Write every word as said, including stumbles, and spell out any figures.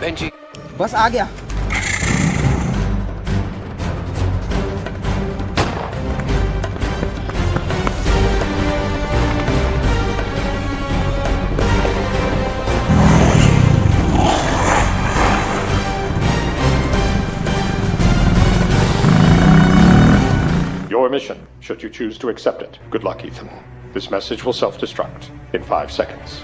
NG. बस आ गया। Your mission, should you choose to accept it. Good luck, Ethan. This message will self destruct in five seconds.